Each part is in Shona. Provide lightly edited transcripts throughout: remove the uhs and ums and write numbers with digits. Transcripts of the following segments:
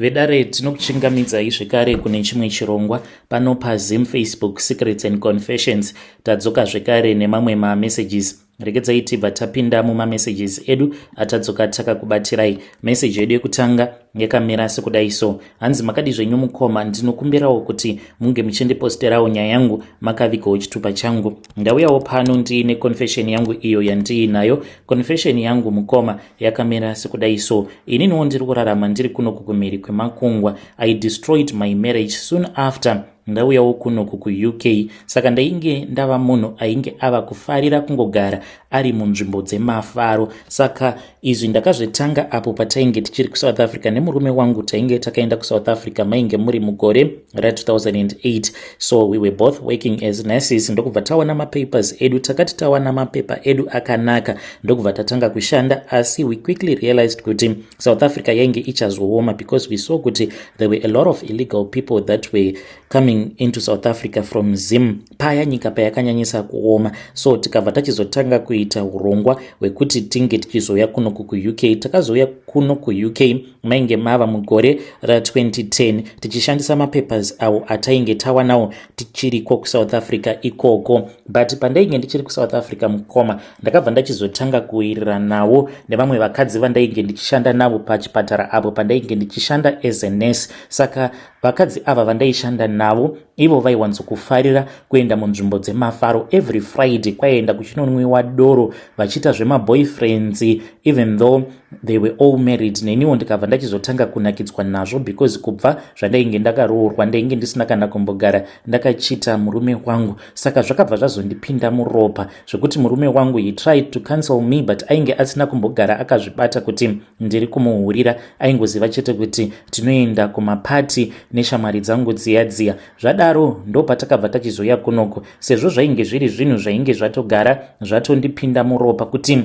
Vedare, tinokuchingamidzai zvekare kune chimwe chirongwa pano paZim Facebook Secrets and Confessions. Tadzoka zvekare nemamwe mamessages. Regedzai tibva tapinda mumamessages edu atadzoka takakubatirai. Meseji yedu yekutanga yakamira sekudai so. Hanzi, "Makadi zvenyu mukoma? Ndinokumbirawo kuti munge muchindiposterawo nyaya yangu makavigawo chitupa changu. Ndauyawo pano ndiine confession yangu iyo yandiinayo. Confession yangu, mukoma, yakamira sekudai so. Ininiwo ndiri kurarama ndiri kunoku kumhiri kwemakungwa. I destroyed my marriage soon after ndauyawo kunoku kuUK. Saka ndainge ndava munhu ainge ava kufarira kungogara ari munzvimbo dzemafaro. Saka izvi ndakazvitanga apo patainge tichiri kuSouth Africa nemurume wangu. Tainge takaenda kuSouth Africa mainge muri mugore ra2008. So we were both working as nurses, ndokubva tawana mapapers edu. Takati tawana mapepa edu akanaka, ndokubva tatanga kushanda. Asi we quickly realized kuti South Africa yainge ichazooma because we saw kuti there were a lot of illegal people that were coming into South Africa from Zim paya nyika payakanyanyisa kuoma. So tikabva tachizotanga kuita urongwa hwekuti tinge tichizouya kunoku kuUK. Takazouya kuno kuUK mainge mava mugore ra2010, tichishandisa mapapers awo atainge tawanawo tichiriko kuSouth Africa ikoko. But pandainge ndichiri kuSouth Africa, mukoma, ndakabva ndachizotanga kuwiriranawo nevamwe vakadzi vandainge ndichishanda navo pachipatara apo pandainge ndichishanda as a nurse. Saka vakadzi ava vandaishanda navo, ivo vaiwanzokufarira kuenda munzvimbo dzemafaro. Every Friday kwaienda kuchinonwiwa doro, vachiita zvemaboyfriends, even though they were all married. Neniwo ndikabva ndachizotanga kunakidzwa nazvo because kubva zvandainge ndakaroorwa ndainge ndisina kana kumbogara ndakachita murume wangu. Saka zvakabva zvazondipinda muropa zvekuti murume wangu, he tried to counsel me, but ainge asina kumbogara akazvibata kuti ndiri kumuhurira. Aingoziva chete kuti tinoenda kumapati neshamwari dzangu dziya dziya. Zvadaro ndo patakabva tachizoya kunoko. Sezvo zvainge zviri zvinhu zvainge zvatogara zvatondipinda muropa, kuti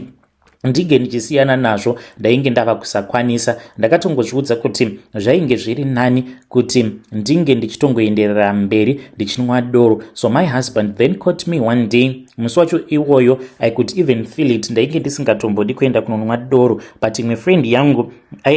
ndinge ndichisiyana nazvo ndainge ndava kusakwanisa. Ndakatongozviudza kuti zvainge zviri nani kuti ndinge ndichitongoenderera mberi ndichinwa doro. So my husband then caught me one day. Musi wacho iwoyo, I could even feel it, ndainge ndisingatombodi kuenda kunonwa doro, but imwe friend yangu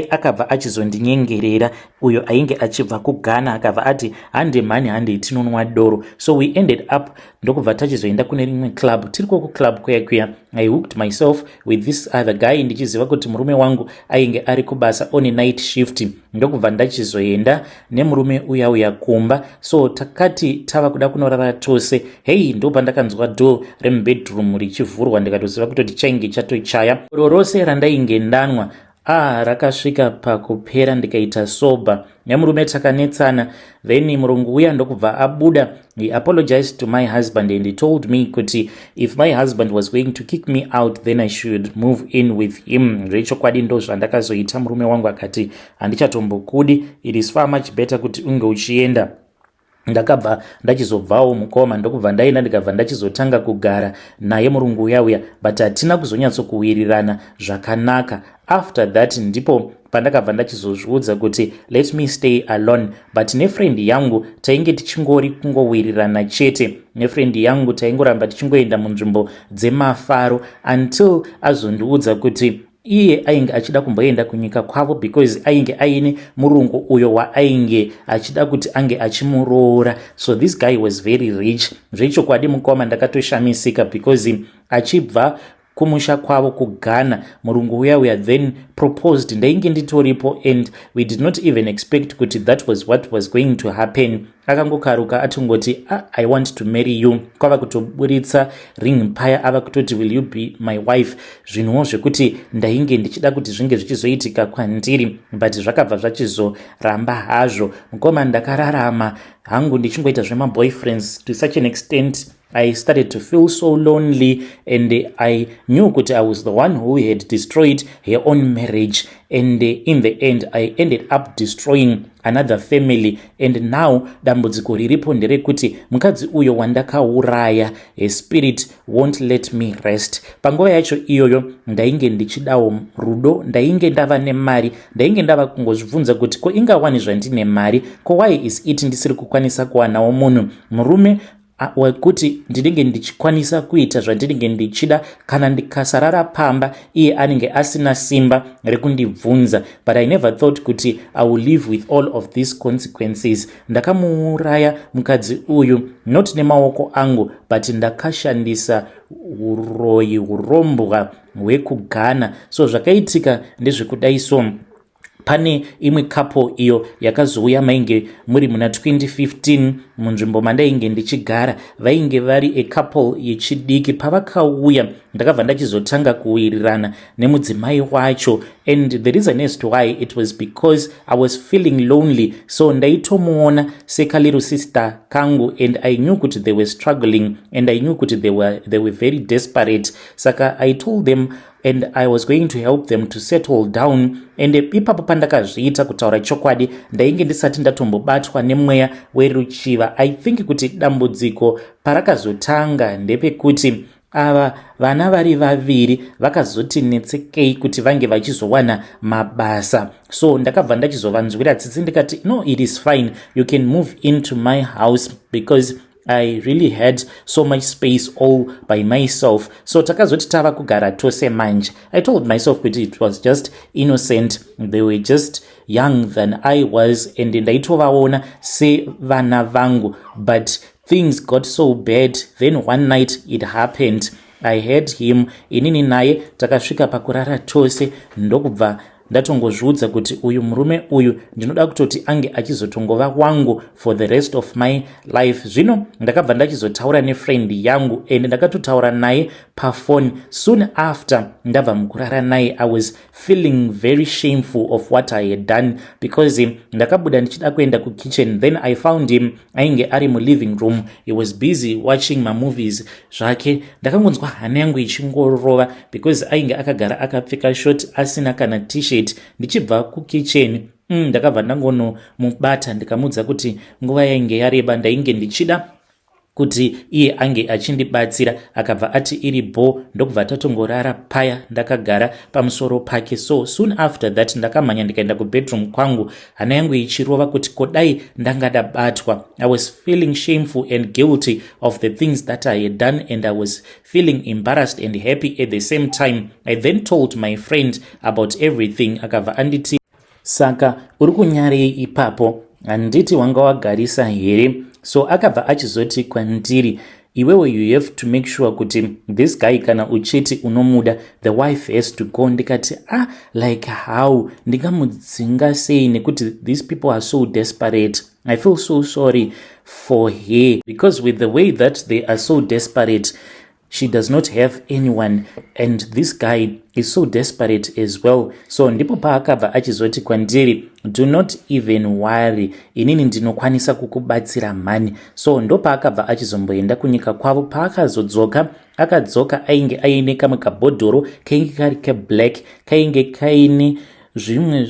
akabva achizondinyengerera, uyo ainge achibva kuGhana. Akabva ati, "Hande mhani, hande tinonwa doro." So we ended up, ndokubva tachizoenda kune rimwe club. Tiri kokuclub kuya kuya, I hooked myself with this other guy, ndichiziva kuti murume wangu ainge ari kubasa on a night shift. Ndokubva ndachizoenda nemurume uya uya kumba. So takati tava kuda kunorara tose, hei, ndo pandakanzwa door remubedroom richivhurwa. Ndikatoziva kutoti chainge chatochaya. Doro rose randainge ndanwa, ah, rakasvika pakupera, ndikaita sober. Nemurume takanetsana. Then murungu uya ndokubva abuda. He apologized to my husband and he told me kuti if my husband was going to kick me out, then I should move in with him. Zvechokwadi ndo zvandakazoita. Murume wangu akati, "Handichatombokudi. It is far much better kuti unge uchienda." Ndakabva ndachizobvawo, mukoma, ndokubva ndaenda, ndikabva ndachizotanga kugara naye murungu uya uya, but hatina kuzonyatsokuwirirana zvakanaka. After that ndipo pandakabva ndachizozviudza kuti let me stay alone. But nefriend yangu tainge tichingori kungowirirana chete. Nefriend yangu taingoramba tichingoenda munzvimbo dzemafaro until azondiudza kuti iye ainge achida kumboenda kunyika kwavo because ainge aine murungu uyo waainge achida kuti ange achimuroora. So this guy was very rich. Zvechokwadi, mukoma, ndakatoshamisika because achibva kumusha kwavo kuGhana, murungu uya uya then proposed. Ndainge nditoripo and we did not even expect kuti that was what was going to happen. Akangokaruka atongoti, "Ah, I want to marry you." Kwava kutoburitsa ring paya, ava kutoti, "Will you be my wife?" Zvinhuwo zvekuti ndainge ndichida kuti zvinge zvichizoitika kwandiri, but zvakabva zvachizoramba hazvo. Mukoma, ndakararama hangu ndichingoita zvemaboyfriends to such an extent I started to feel so lonely, and I knew kuti I was the one who had destroyed her own marriage, and in the end I ended up destroying another family. And now dambudziko riripo nderekuti mukadzi uyo wandakauraya, her spirit won't let me rest. Panguva yacho iyoyo ndainge ndichidawo rudo. Ndainge ndava nemari. Ndainge ndava kungozvibvunza kuti ko ingawani zvandine mari, ko why is it ndisiri kukwanisa kuwanawo munhu murume? Wekuti ndinenge ndichikwanisa kuita zvandinenge ndichida. Kana ndikasarara pamba, iye anenge asina simba rekundibvunza, but I never thought kuti I will live with all of these consequences. Ndakamuuraya mukadzi uyu, not nemaoko angu, but ndakashandisa uroyi, urombwa hwekuGhana. So zvakaitika ndezvekudai. So pane imwe couple iyo yakazouya, mainge muri muna 2015, munzvimbo mandainge ndichigara. Vainge vari a couple yechidiki. Pavakauya, ndakabva ndachizotanga kuwirirana nemudzimai wacho, and the reason as to why, it was because I was feeling lonely. So ndaitomuona sekalittle sister kangu, and I knew kuti they were struggling and I knew kuti they were very desperate. Saka I told them and I was going to help them to settle down. And ipapo pandakazviita, kutaura chokwadi, ndainge ndisati ndatombobatwa nemweya weruchiva. I think kuti dambudziko parakazotanga ndepekuti ava vana vari vaviri vakazoti netsekei kuti vange vachizowana mabasa. So ndakabva ndachizovanzwira tsitsi, ndikati, "No, it is fine, you can move into my house," because I really had so much space all by myself. So takazoti tava kugara tose manje, I told myself kuti it was just innocent, they were just young than I was, and ndaitovaona sevana vangu. But things got so bad. Then one night it happened, I had him, inini naye takasvika pakurara tose, ndokubva ndatongozviudza kuti uyu murume uyu ndinoda kutoti ange achizotongova wangu for the rest of my life. Zvino ndakabva ndachizotaura nefriend yangu, and ndakatotaura naye pafoni soon after ndabva mukurara naye. I was feeling very shameful of what I had done, because ndakabuda ndichida kuenda kukitchen, then I found him ainge ari muliving room. He was busy watching mamovies zvake. Ndakangonzwa hana yangu ichingorova because ainge akagara akapfeka short, asina kana T-shirt. Ndichibva kukitchen, ndakabva ndangonomubata, ndikamuudza kuti nguva yainge yareba ndainge ndichida kuti iye ange achindibatsira. Akabva ati iri bho, ndokubva tatongorara paya, ndakagara pamusoro pake. So soon after that ndakamhanya ndikaenda kubedroom kwangu, hana yangu ichirova kuti kodai ndanga ndabatwa. I was feeling shameful and guilty of the things that I had done, and I was feeling embarrassed and happy at the same time. I then told my friend about everything. Akabva anditi, "Saka uri kunyarei ipapo? Handiti wanga wagarisa here?" So akabva achizoti kwandiri, "Iwewe, you have to make sure kuti this guy, kana uchiti unomuda, the wife has to go." Ndikati, "Ah, like how? Ndingamudzinga sei, nekuti these people are so desperate? I feel so sorry for her because with the way that they are so desperate, she does not have anyone, and this guy is so desperate as well." So ndipo paakabva achizoti kwandiri, "Do not even worry, inini ndinokwanisa kukubatsira mhani." So ndopaakabva achizomboenda kunyika kwavo. Paakazodzoka, akadzoka ainge aine kamwe kabhodhoro kainge kari keblack, kainge kaine zvimwe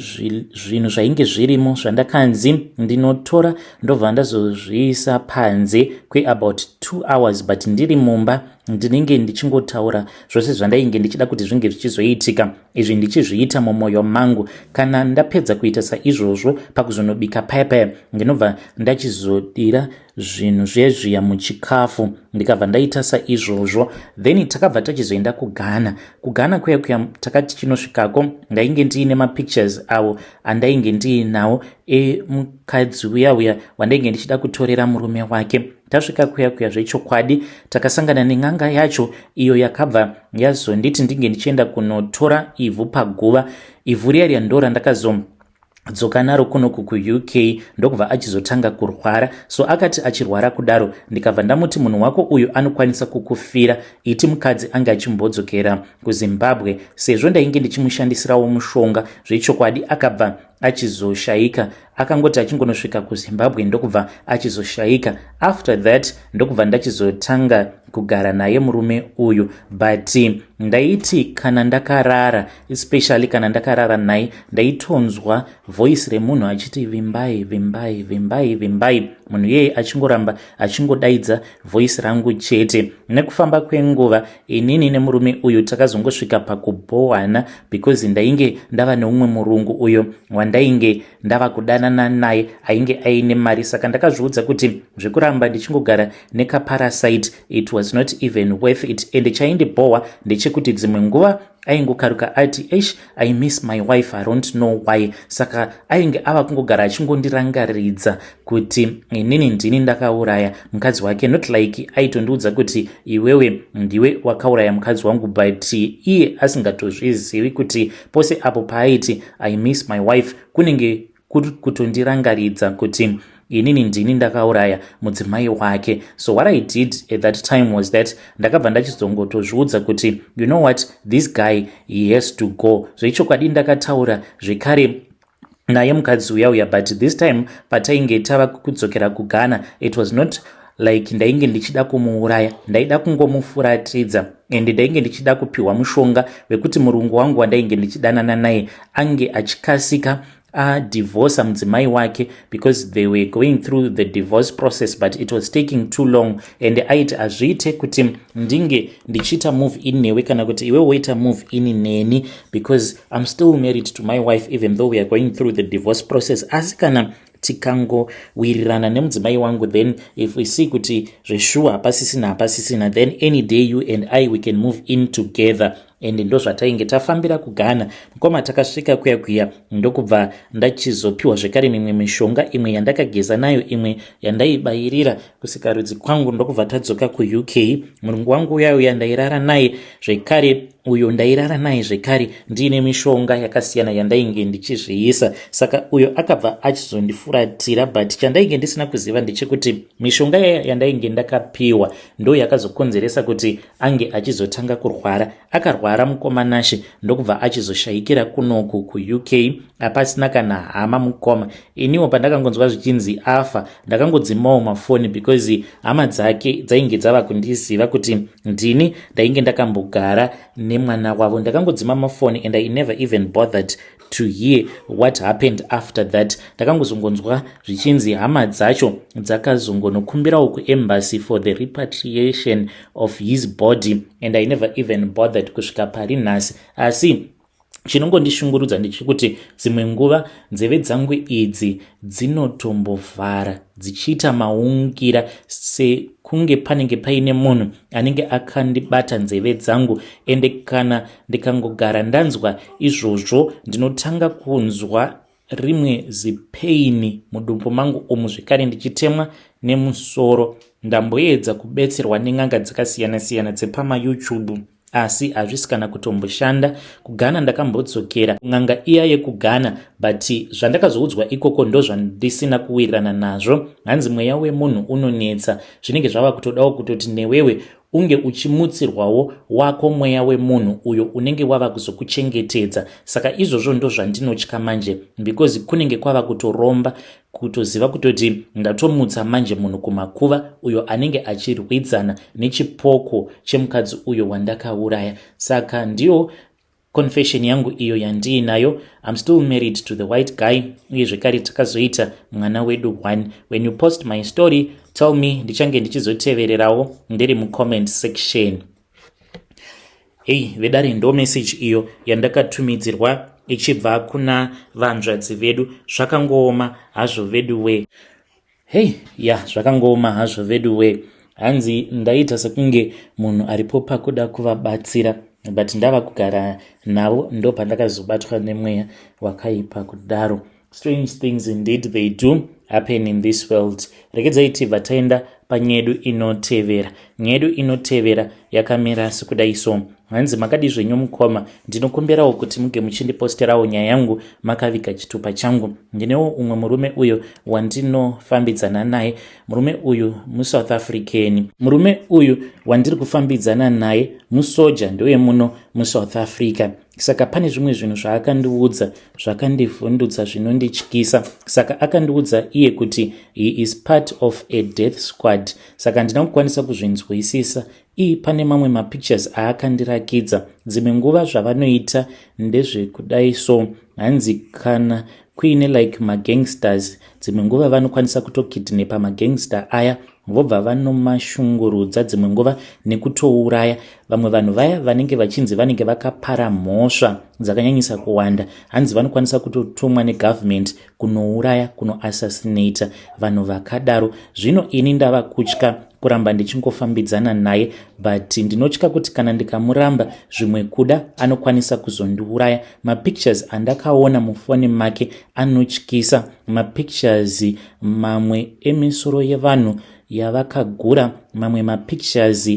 zvinhu zvainge zvirimo zvandakanzi ndinotora, ndobva ndazozviisa panze kweabout 2 hours, but ndiri mumba ndinenge ndichingotaura zvose zvandainge ndichida kuti zvinge zvichizoitika. Izvi ndichizviita mumwoyo mangu. Kana ndapedza kuita saizvozvo, pakuzonobika paya paya, ndinobva ndachizodira zvinhu zvezviya muchikafu. Ndikabva ndaita saizvozvo, then takabva tachizoenda kuGhana. KuGhana kuya kuya takati tichinosvikako, ndainge ndiine mapictures avo andainge ndiinawo emukadzi uya uya wandainge ndichida kutorera murume wake. Tasvika kuya kuya, zvechokwadi takasangana nen'anga yacho, iyo yakabva yazonditi ndinge ndichienda kunotora ivhu paguva. Ivhu riya riya ndo randakazodzoka naro kunoku kuUK. Ndokubva achizotanga kurwara. So akati achirwara kudaro, ndikabva ndamuti, "Munhu wako uyu anokwanisa kukufira, iti mukadzi ange achimbodzokera kuZimbabwe," sezvo ndainge ndichimushandisirawo mushonga. Zvechokwadi akabva achizoshayika. Akangoti achingonosvika kuZimbabwe, ndokubva achizoshayika. After that ndokubva ndachizotanga kugara naye murume uyu, but ndaiti kana ndakarara, especially kana ndakarara naye, ndaitonzwa voice remunhu achiti, "Vimbai, Vimbai, Vimbai, Vimbai." Munhu iyeye achingoramba achingodaidza voice rangu chete. Nekufamba kwenguva, inini nemurume uyu takazongosvika pakubhohwana because ndainge ndava neumwe murungu uyo wandainge ndava kudanana naye ainge aine mari. Saka ndakazviudza kuti zvekuramba ndichingogara nekaparasite, it was not even worth it. And chaindibhohwa ndechekuti dzimwe nguva aingokaruka ati, "Eish, I miss my wife, I don't know why." Saka ainge ava kungogara achingondirangaridza kuti inini ndini ndakauraya mukadzi wake. Not like aitondiudza kuti, "Iwewe ndiwe wakauraya mukadzi wangu," but iye asingatozvizivi kuti pose apo paaiti, "I miss my wife," kunenge kuri kutondirangaridza kuti inini ndini ndakauraya mudzimai wake. So what I did at that time was that ndakabva ndachizongotozviudza kuti, "You know what, this guy, he has to go." Zvechokwadi ndakataura zvekare naye mukadzi uya uya, but this time patainge tava kudzokera kuGhana, it was not like ndainge ndichida kumuuraya. Ndaida kungomufuratidza and ndainge ndichida kupiwa mushonga wekuti murungu wangu wandainge ndichidanana naye ange achikasika adivorca mudzimai wake, because they were going through the divorce process, but it was taking too long. And aiti hazviite kuti ndinge ndichiita move in newe kana kuti iwe woita move in neni, because I'm still married to my wife even though we are going through the divorce process. Asi kana tikangowirirana nemudzimai wangu, then if we see kuti zveshuwa hapasisina, hapasisina, then any day you and I, we can move in together. And ndo zvatainge tafambira kuGhana, mukoma. Takasvika kuya kuya, ndokubva ndachizopiwa zvekare mimwe mishonga, imwe yandakageza nayo, imwe yandaibayirira kusikarudzi kwangu. Ndokubva tadzoka kuUK. Murungu wangu uya uya ndairara naye zvekare, uyo ndairara naye zvekare ndiine mishonga yakasiyana yandainge ndichizviisa. Saka uyo akabva achizondifuratira, but chandainge ndisina kuziva ndechekuti mishonga yandainge ndakapiwa ndo yakazokonzeresa kuti ange achizotanga kurwara. Akarwara, mukoma Nashe, ndokubva achizoshayikira kunoku kuUK, apasina kana hama, mukoma. Iniwo pandakangonzwa zvichinzi afa, ndakangodzimawo mafoni because hama dzake dzainge dzava kundiziva kuti ndini ndainge ndakambogara nemwana wavo. Ndakangodzima mafoni and I never even bothered to hear what happened after that. Ndakangozongonzwa zvichinzi hama dzacho dzakazongonokumbirawo kuembassy for the repatriation of his body, and I never even bothered kusvika pari nhasi. Asi chinongondishungurudza ndechekuti dzimwe nguva nzeve dzangu idzi dzinotombovhara dzichiita maungira, sekunge panenge paine munhu anenge akandibata nzeve dzangu. Ende kana ndikangogara ndanzwa izvozvo, ndinotanga kunzwa rimwe zipain mudumbu mangu umu, zvekare ndichitemwa nemusoro. Ndamboedza kubetserwa nen'anga dzakasiyana-siyana dzepamaYouTube, asi hazvisi kana kutomboshanda. KuGhana ndakambodzokera n'anga iya yekuGhana, but zvandakazoudzwa ikoko ndo zvandisina kuwirirana nazvo. Hanzi mweya wemunhu unonetsa, zvinenge zvava kutodawo kutoti newewe unge uchimutsirwawo wako mweya wemunhu uyo unenge wava kuzokuchengetedza. Saka izvozvo ndo zvandinotya manje, because kunenge kwava kutoromba, kutoziva kutoti ndatomutsa manje munhu kumakuva uyo anenge achirwidzana nechipoko chemukadzi uyo wandakauraya. Saka ndiyo confession yangu iyo yandiinayo. I'm still married to the white guy, uye zvekare takazoita mwana wedu one. When you post my story, tell me, ndichange ndichizotevererawo ndiri mucomment section. Hei vedare, ndo message iyo yandakatumidzirwa ichibva kuna vanzvadzi vedu. Zvakangooma hazvo vedu we. Hei ya, zvakangooma hazvo vedu we. Hanzi ndaita sekunge munhu aripo pakuda kuvabatsira, but ndava kugara navo ndo pandakazobatwa nemweya wakaipa kudaro. Strange things indeed, they do happen in this world. Regedzai tibva taenda panyedu inotevera. Nyedu inotevera yakamira sekudai so. Hanzi, "Makadi zvenyu mukoma? Ndinokumbirawo kuti muge muchindiposterawo nyaya yangu makaviga chitupa changu. Ndinewo umwe murume uyo wandinofambidzana naye. Murume uyu muSouth African. Murume uyu wandiri kufambidzana naye musoja, ndewemuno muSouth Africa. Saka pane zvimwe zvinhu zvaakandiudza zvakandivhundutsa, zvinondityisa. Saka akandiudza iye kuti he is part of a death squad. Saka handina kukwanisa kuzvinzwisisa. Ii, pane mamwe mapictures aakandirakidza. Dzimwe nguva zvavanoita ndezvekudai so." Hanzi kana Kuine like magangsters, dzimwe nguva vanokwanisa kutokidnapa magangster aya, vobva vanomashungurudza, dzimwe nguva nekutouraya vamwe vanhu vaya vanenge vachinzi vanenge vakapara mhosva dzakanyanyisa kuwanda. Hanzi vanokwanisa kutotumwa negovernment kunouraya, kunoassassinata vanhu vakadaro. Zvino ini ndava kutya kuramba ndichingofambidzana naye, but ndinotya kuti kana ndikamuramba, zvimwe kuda anokwanisa kuzondiuraya. Mapictures andakaona mufoni make anotyisa, mapictures mamwe emisoro yevanhu yavakagura, mamwe mapictures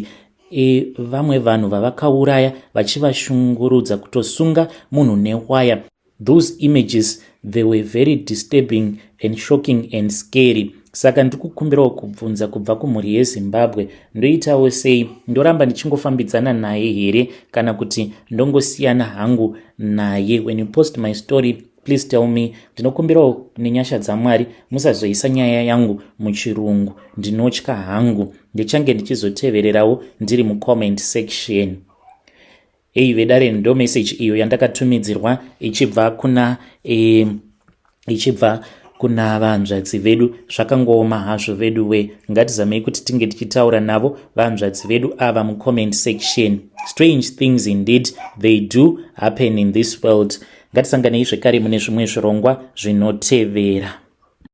evamwe vanhu vavakauraya vachivashungurudza, kutosunga munhu newaya. Those images, they were very disturbing and shocking and scary. Saka ndiri kukumbirawo kubvunza kubva kumhuri yeZimbabwe, ndoitawo sei? Ndoramba ndichingofambidzana naye here kana kuti ndongosiyana hangu naye? When you post my story, please tell me. Ndinokumbirawo nenyasha dzaMwari musazoisa nyaya yangu muchirungu, ndinotya hangu. Ndichange ndichizotevererawo ndiri mucomment section. Ei vedare, ndo message iyo yandakatumidzirwa ichibva kuna vanzvadzi vedu. Zvakangooma hazvo vedu we. Ngatizamei kuti tinge tichitaura navo vanzvadzi vedu ava mucomment section. Strange things indeed, they do happen in this world. Ngatisanganei zvekare mune zvimwe zvirongwa zvinotevera.